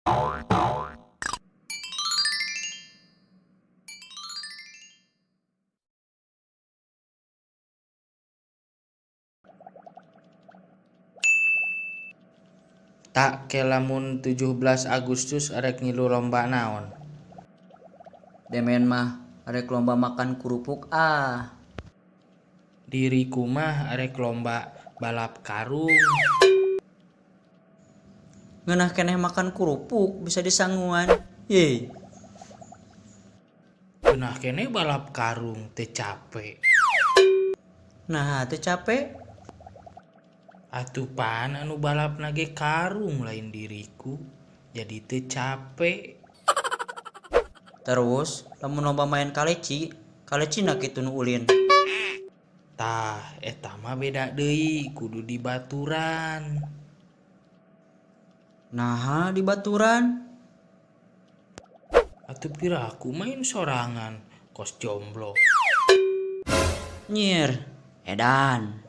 Tak ke lamun 17 Agustus arek ngilu lomba naon? Demen mah arek lomba makan kerupuk ah. Diriku mah arek lomba balap karung. Ngeunah keneh makan kerupuk bisa disanguan. Ye. Ngeunah keneh balap karung teu cape. Nah, teu cape. Atuh pan anu balapna ge karung lain diriku, jadi teu cape. Terus lamun lomba main kaleci, kalecina kitu nu ulin. Tah, eta mah beda deui, kudu dibaturan. Naha dibaturan? Atuh piraku main sorangan, kos jomblo. Nyir, edan.